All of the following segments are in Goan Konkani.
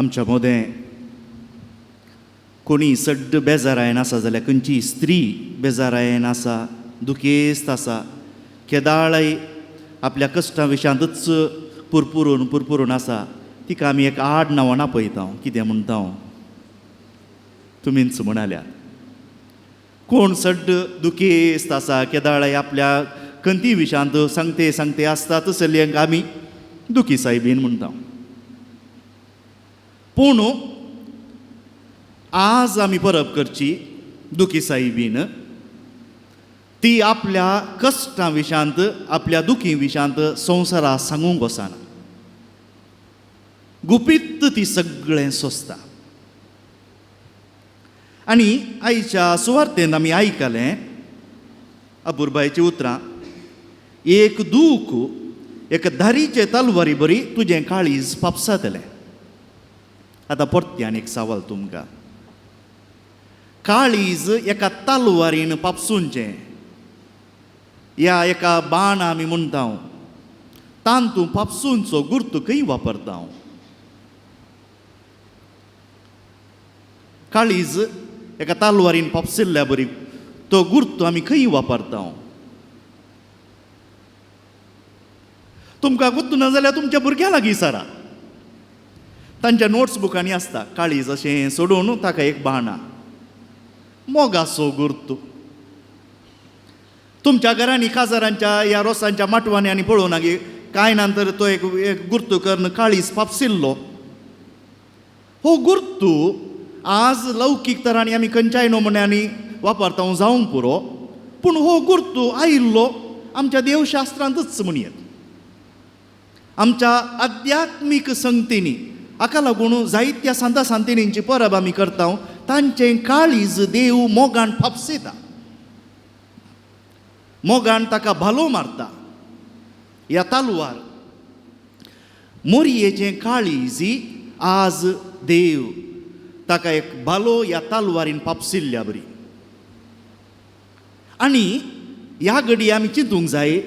आमच्या मदें कोणी सड्ड बेजारायन आसा जाल्यार खंयची स्त्री बेजारायन आसा, दुखेस्त आसा, केदाळय आपल्या कश्टां विशयांतूच पुरपुरून पुरपुरून आसा, तिका आमी एक आड नांवान आपयता. कितें म्हणटा तुमीच म्हणाल्यात. कोण सड्ड दुखेस्त आसा, केदाळय आपल्या खंती विशयांत सांगते सांगते आसता, तसल्यांक आमी दुखी सायबीन म्हणटा. पूण आज आमी परब करची दुखी सायबीन ती आपल्या कश्टां विशयांत, आपल्या दुखी विशयांत संवसारा सांगूंक वचना, गुपीत ती सगळें सोंसता. आनी आयच्या सुवार्तेन आमी आयकलें अपुरबायचीं उतरां, एक दूख एक धारीचे तलवारी बरी तुजें काळीज पापसातलें. आतां परत्यान एक सवाल तुमकां, काळीज एका तलवारीन पापसूंचें या एका बाण आमी म्हणटा तांतू पापसूंचो गुर्तू खंय वापरता? काळीज एका तलवारीन पापसिल्ल्या बरी तो गुर्तू आमी खंय वापरता? तुमकां गुर्तू ना जाल्यार तुमच्या भुरग्यां लागीं सरा, तांच्या नोट्स बुकांनी आसता काळीज अशें सोडून ताका एक बाणा मोगाचो गुर्तू. तुमच्या घरांनी काजारांच्या ह्या रोसांच्या माटवांनी आनी पळोवना गे कांय ना तर तो एक एक गुर्तू करून काळीज पापसिल्लो. हो गुर्तू आज लौकीक तरांनी आमी खंयच्याय नमुन्यांनी वापरता जावंक पुरो, पूण हो गुर्तू आयिल्लो आमच्या देवशास्त्रांतूच म्हणयेत, आमच्या आध्यात्मीक संगतींनी. हाका लागून जायत्या सांता सांतिणींची परब आमी करता, तांचें काळीज देव मोगान फापसिता, मोगान ताका भालो मारता. ह्या तालवार मोरयेचें काळीज आज देव ताका एक भालो ह्या तालवारीन पापसिल्ल्या बरी. आनी ह्या घडये आमी चिंतूंक जाय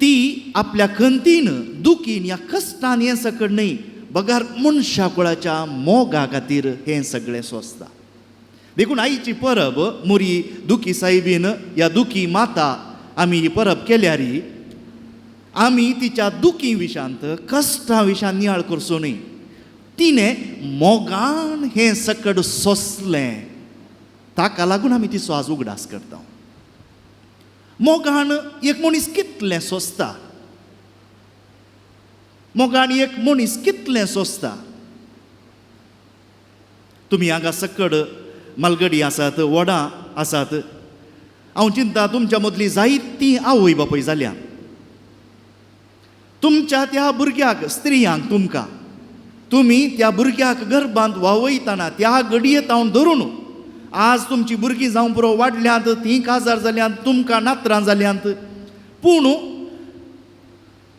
ती आपल्या खंतीन दुखीन ह्या कश्टान हें सकड न्हय बगर मनशा कुळाच्या मोगा खातीर हें सगळें सोंसता. देखून आईची परब मोरी दुखी सायबीन ह्या दुखी माता आमी ही परब केल्यार आमी तिच्या दुखी विशांत कश्टां विशांत नियाळ करचो न्हय. तिणें मोगान हें सकड सोंसलें, ताका लागून आमी तिचो आज उगडास करता. मोगान एक मनीस कितलें सोंसता, मोगान एक मनीस कितलें सोंसता. तुमी हांगा सकड मालगडी आसात, वडां आसात, हांव चिंता तुमच्या मदली जायतीं आवय बापूय जाल्या. तुमच्या त्या भुरग्याक, स्त्रियांक, तुमकां तुमी त्या भुरग्याक गर्भांत वावयतना त्या घडये तावन धरून आज तुमची भुरगीं जावं पुरो वाडल्यांत, तीं काजार जाल्यांत, तुमकां नातरां जाल्यांत, पूण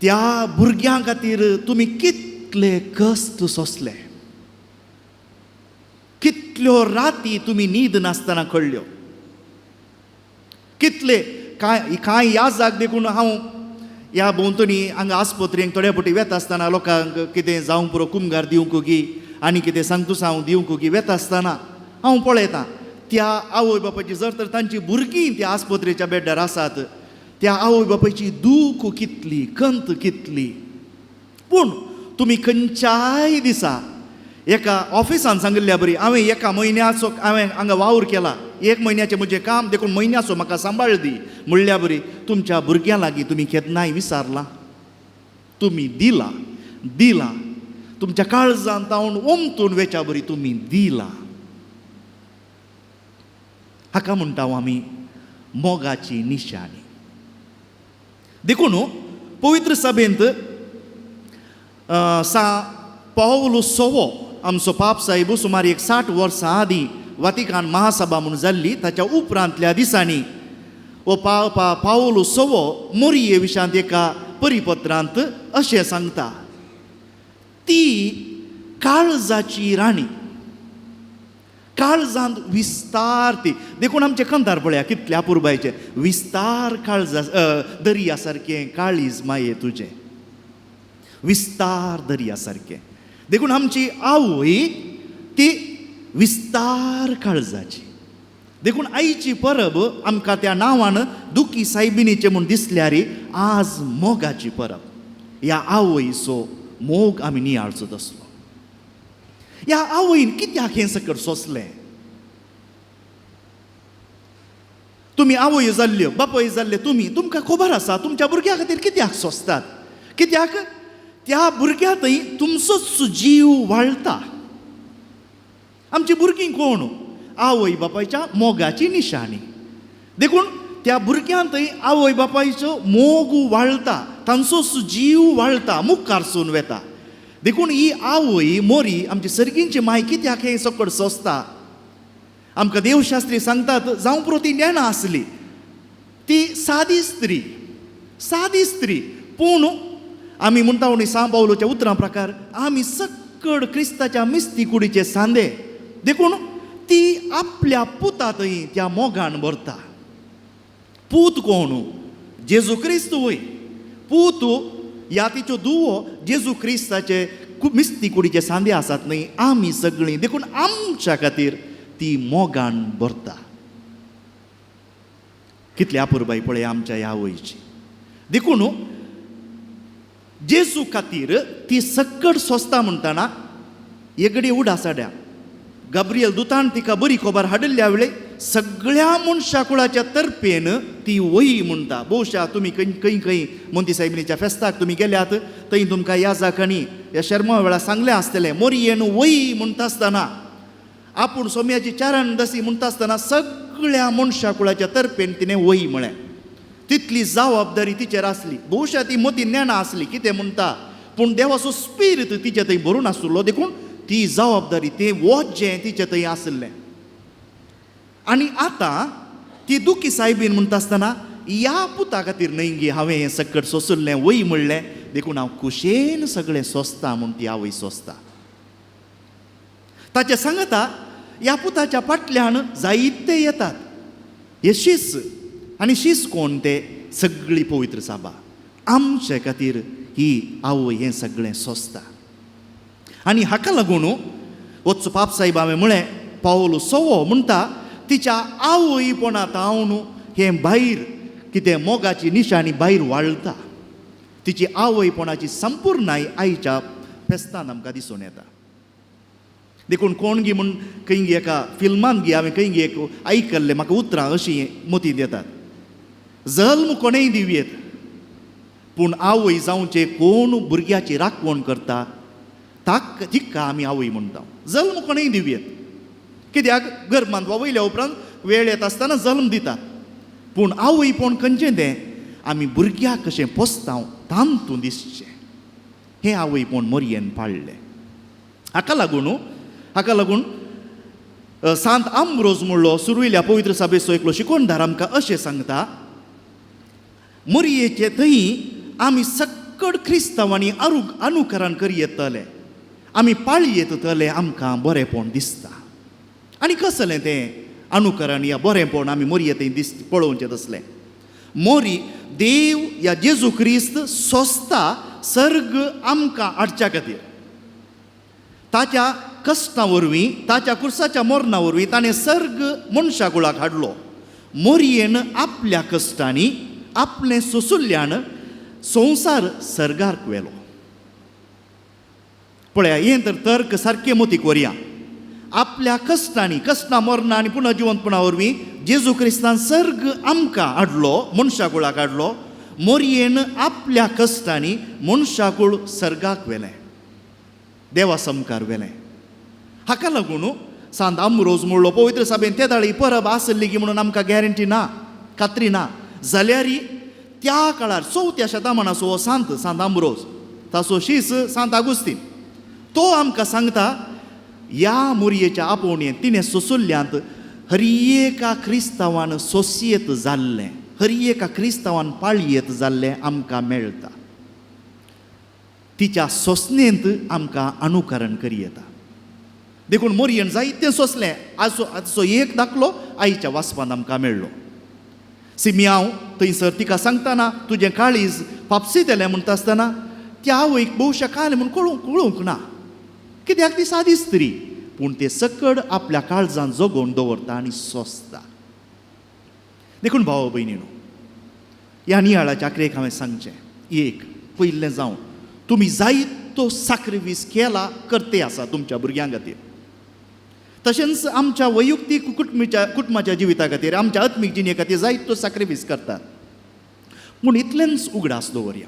त्या भुरग्यां खातीर तुमी कितले कश्ट सोंसले, कितल्यो राती तुमी न्हीद नासतना कळ्ळ्यो, कितले कांय कांय याजाक देखून हांव ह्या भोंवतणी हांगा आस्पत्रेंत थोड्या फावटी वेता आसतना लोकांक कितें जावंक पुरो कुमगार दिवंक गी आनी कितें सांगतूस हांव दिवंक गी वेता आसतना हांव पळयतां त्या आवय बापायची, जर तर तांची भुरगीं त्या आस्पत्रेच्या बेड्डार आसात, त्या आवय बापायची दूख कितली, खंत कितली. पूण तुमी खंयच्याय दिसा एका ऑफिसान सांगिल्ल्या बरी हांवें एका म्हयन्याचो हांवें हांगा वावर केला, एक म्हयन्याचें म्हजें काम देखून म्हयन्याचो म्हाका सांबाळ दी म्हणल्या बरी तुमच्या भुरग्यां लागीं तुमी केन्नाय विचारलां? तुमी दिलां, दिलां तुमच्या काळजान तावन ओमतून वेच्या बरी तुमी दिलां. हाका म्हणटा आमी मोगाची निशाणी. देखून पवित्र सभेंत सा पावलो सवो आमचो पाप साहेब सुमार एक 60 वर्सां आदीं वातिकान महासभा म्हूण जाल्ली, ताच्या उपरांतल्या दिसांनी हो पावलो सवो मोरये विशांत एका परिपत्रांत अशें सांगता, ती काळजाची राणी, काळजांत विस्तार ती. देखून आमचे कंतार पळया कितल्या अपुरबायचे, विस्तार काळजा दर्या सारकें काळीज माये तुजें, विस्तार दर्या सारकें. देखून आमची आवय ती विस्तार काळजाची. देखून आईची परब आमकां त्या नांवान दुखी सायबिणीचें म्हूण दिसल्यार आज मोगाची परब. ह्या आवयचो मोग आमी नियाळचो तसलो. ह्या आवयन कित्याक हें सकट सोंसलें? तुमी आवय जाल्ल्यो, बापूय जाल्ले तुमी, तुमकां खबर आसा तुमच्या भुरग्या खातीर कित्याक सोंसतात. कित्याक त्या भुरग्या थंय तुमचोच जीव वाळटा. आमची भुरगीं कोण? आवय बापायच्या मोगाची निशाणी. देखून त्या भुरग्यां थंय आवय बापायचो मोग वाळटा, तांचोच जीव वाळटा, मुखारसून वेता. देखून ही आवय मोरी आमची सर्गींची माय कित्याक हें सकट सोंसता? आमकां देवशास्त्री सांगतात जावं पुरो ती नेणा आसली, ती सादी स्त्री, सादी स्त्री. पूण आमी म्हणटा न्ही सांव पावलोच्या उतरां प्रकार आमी सक्कड क्रिस्ताच्या मिस्ती कुडीचे सांदे. देखून ती आपल्या पुता थंय त्या मोगान भरता. पूत कोण? जेजू क्रिस्त वय. पूत ह्या तिच्यो दुवो जेजू क्रिस्ताचे मिस्ती कुडीचे सांदे आसात न्हय आमी सगळीं. देखून आमच्या खातीर ती मोगान भरता. कितली अपुरबाय पळय आमच्या ह्या आवयची. देखून जेजू खातीर ती सक्कड सोंसता म्हणटना एगडी उडासाड्या गाब्रियल दुतान तिका बरी खबर हाडिल्ल्या वेळे सगळ्या मनशा कुळाच्या तर्पेन ती वही म्हणटा. भोवशा तुमी खंय खंय खंय मोंती सायबिणीच्या फेस्ताक तुमी गेल्यात थंय तुमकां ह्या जाकांनी ह्या शर्मा वेळार सांगलें आसतलें मोरयेन वही म्हणटा आसतना आपूण सोम्याची चारण दसी म्हणटा आसतना सगळ्या मनशा कुळाच्या तर्पेन तिणें वही म्हळें. तितली जबाबदारी तिचेर आसली. भोवशा ती मती नेणा आसली कितें म्हणटा, पूण देवाचो स्पिरीत तिचे थंय भरून आसलो. देखून ती जबाबदारी तें वजें तिचे थंय आसलें. आनी आतां ती दुखी सायबीन म्हणटा आसतना ह्या पुता खातीर न्हय गे हांवें हें सकट सोंसलें वय म्हणलें, देखून हांव खुशेन सगळें सोंसता म्हूण ती आवय सोंसता. ताचें सांगता ह्या पुताच्या फाटल्यान जायते येतात हे शीस. आनी शीस कोण ते? सगळी पवित्र साबा. आमचे खातीर ही आवय हें सगळें सोंसता. आनी हाका लागून वच पाप साहेब हांवें म्हळें पावल सवो म्हणटा तिच्या आवयपणा तावन हें भायर कितें मोगाची निशाणी भायर वाळटा. तिची आवयपणाची संपूर्णाय आईच्या फेस्तान आमकां दिसून येता. देखून कोण गी म्हूण खंय गी एका फिल्मान गी हांवें खंय गी एक आयकल्लें, म्हाका उतरां अशीं मतींत येतात. जल्म कोणेय दिवयेत पूण आवय जावचें कोण भुरग्याची राखवण करता ताक तिका आमी आवय म्हणटा. जल्म कोणेय दिवयेत, कित्याक गर्भांत वयल्या उपरांत वेळ येता आसतना जल्म दितात, पूण आवयपण खंयचें तें आमी भुरग्याक कशें पोसता तांतूं दिसचें हें आवयपण मोरयेन पाळ्ळें. हाका लागून सांत आंब्रोज म्हणलो सुरवेल्या पवित्र सभेचो एकलो शिकोणदार आमकां अशें सांगता, मोरयेचे थंय आमी सक्कड क्रिस्तांवांनी अनुकरण करयेतले, आमी पाळयेतले, आमकां बरेंपण दिसता. आनी कसलें तें अनुकरण या बरेंपण आमी मोरये थंय दिस पळोवचें तसलें? मोरी देव या जेजू क्रिस्त सोंसता सर्ग आमकां हाडच्या खातीर. ताच्या कश्टां वरवीं, ताच्या कुर्साच्या मरणा वरवीं ताणें सर्ग मनशा कुळाक हाडलो. मोरयेन आपल्या कश्टांनी आपलें सोंसुल्ल्यान संवसार सर्गार व्हेलो. पळया हें तर तर्क सारकें मतीक व्हरया. आपल्या कश्टांनी, कश्टां मरणां आनी पुनर्जिवंतपणा वरवीं जेजू क्रिस्तान सर्ग आमकां हाडलो, मनशा कुळाक हाडलो. मोरयेन आपल्या कश्टांनी मनशा कूळ सर्गाक व्हेलें, देवा समकार व्हेलें. हाका लागून सांत आंब्रोज म्हणलो पवित्र सभेन ते दाळी परब आसली की म्हणून आमकां गॅरंटी ना, खात्री ना. जाल्यार त्या काळार चवथ्या शतमानाचो हो सांत सांत आंब्रोज, ताचो शीस सांत आगुस्तीन, तो आमकां सांगता ह्या मोरयेच्या आपोवणेन तिणें सोंसुल्ल्यांत हर एका क्रिस्तांवान सोंसयेत जाल्लें, हर एका क्रिस्तांवान पाळयेत जाल्लें आमकां मेळटा. तिच्या सोंसणेंत आमकां अनुकरण करयेता. देखून मोरयेन जायतें सोंसलें. आजचो एक दाखलो आईच्या वाचपान आमकां मेळ्ळो. सिमियांव थंयसर तिका सांगतना तुजें काळीज फापसितलें म्हणटा आसतना त्या आवयक भोवशा काल म्हूण कळूंक ना. कित्याक ती सादी स्त्री, पूण ते सकड आपल्या काळजान जगोवन दवरता आनी सोंसता. देखून भाव भयणीनो, ह्या नियाळाच्या आखरेक हांवें सांगचें एक पयलें जावं तुमी जायतो साक्रिफीस केला करते आसा तुमच्या भुरग्यां खातीर, तशेंच आमच्या वैयक्तीक कुटुंबाच्या जिविता खातीर, आमच्या आत्मीक जिणे खातीर जायतो साक्रिफीस करतात. पूण इतलेंच उगडास दवरया,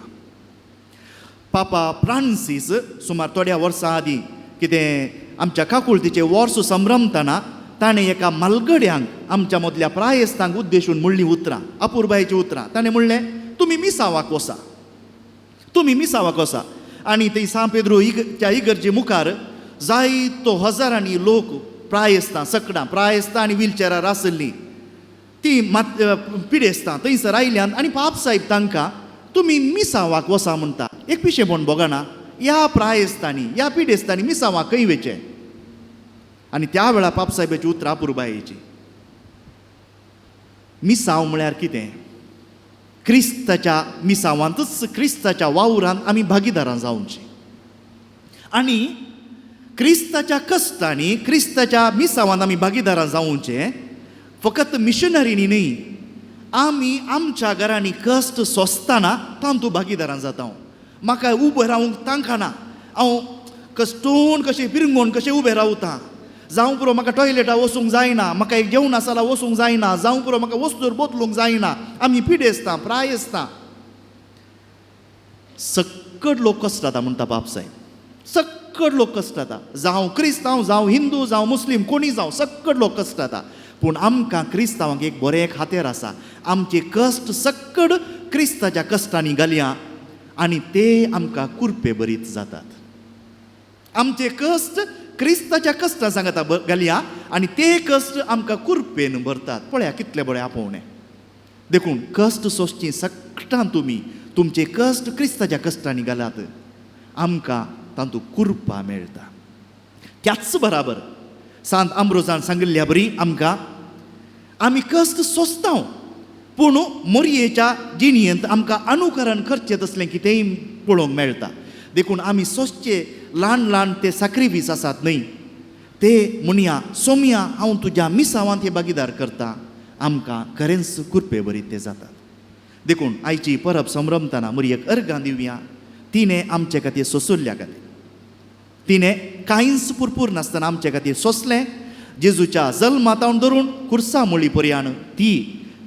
पापा फ्रांसीस सुमार थोड्या वर्सां आदीं कितें आमच्या काकुळतीचें वर्स संभ्रमतना ताणें एका मालगड्यांक आमच्या मदल्या प्रायस्तांक उद्देशून म्हणलीं उतरां, अपुरबायेचीं उतरां. ताणें म्हणलें, तुमी मिसावाक वसा, तुमी मिसावाक वसा. आनी थंय सांत पेद्रू च्या इगर्जे मुखार जायतो हजारांनी लोक प्रायस्तां सकडां प्रायस्तां आनी व्हिलचेरार आसलीं ती मात पिडेस्तां थंयसर आयल्यान आनी पाप साहेब तांकां तुमी मिसावाक वसा म्हणटा. एक पिशेपण भोगना ह्या प्रायस्तांनी ह्या पिडेस्तांनी मिसावाक खंय वेचें? आनी त्या वेळार पाप साहेबाची उतरां अपुरबायेची. मिसांव म्हळ्यार कितें? क्रिस्ताच्या मिसावांतच क्रिस्ताच्या वावरांत आमी भागीदारां जावचीं आनी क्रिस्ताच्या कश्टांनी क्रिस्ताच्या मिसावांत आमी भागीदारां जावचें. फकत मिशनरींनी न्हय, आमी आमच्या घरांनी कश्ट सोंसतना तांतू भागीदारां जाता. म्हाका उबें रावंक तांकना, हांव कश्टून कशें पिरंगून कशें उबें रावता. जावं पुरो म्हाका टॉयलेटाक वचूंक जायना, म्हाका एक जेवण आसाला वचूंक जायना, जावं पुरो म्हाका वस्तूर बदलूंक जायना. आमी पिडेस्तां प्रायस्तां सक्कड लोक कश्ट म्हणटा बाप साहेब, सक्कड लोक कश्ट जाता. जावं क्रिस्तांव, जावं हिंदू, जावं मुस्लीम, कोणी जावं, सक्कड लोक कश्ट जाता. पूण आमकां क्रिस्तांवांक एक बरें खातेर आसा, आमचे कश्ट सक्कड क्रिस्ताच्या कश्टांनी घालया आनी ते आमकां कुरपे बरीत जातात. आमचे कश्ट क्रिस्ताच्या कश्टां सांगता घालया आनी ते कश्ट आमकां कुरपेन भरतात. पळया कितले बरें आपोवणें. देखून कश्ट सोंसचीं सगटां तुमी तुमचे कश्ट क्रिस्ताच्या कश्टांनी घालात, आमकां तातूंत कुरपा मेळटा. त्याच बराबर सांत आंब्रोजान सांगिल्ल्या बरी आमकां आमी कश्ट सोंसता पूण मोरयेच्या जिणयेंत आमकां अनुकरण करचें तसलें कितेंय पळोवंक मेळटा. देखून आमी सोंसचे ल्हान ल्हान ते साक्रिफीस आसात न्हय, ते म्हणया सोमया हांव तुज्या मिसावांत हे भागीदार करता, आमकां खरेंच कुरपे बरी ते जातात. देखून आयची परब संभ्रमतना मोरयेक अर्गां दिवया. तिणें आमचे खातीर सोंसुल्ल्या खातीर, तिणें कांयच पुरपूर नासतना आमचे खातीर सोंसलें. जेजूच्या जल्मातावन धरून कुर्सा मुळी पर्यान ती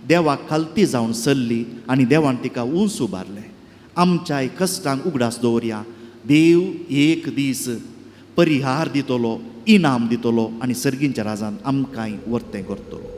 देवाक खालती जावन सरली आनी देवान तिका उंच उबारलें. आमच्याय कश्टांक उगडास दवरया, देव एक दीस परिहार दितलो, इनाम दितलो आनी सर्गींच्या राजान आमकांय वर्तें करतलो.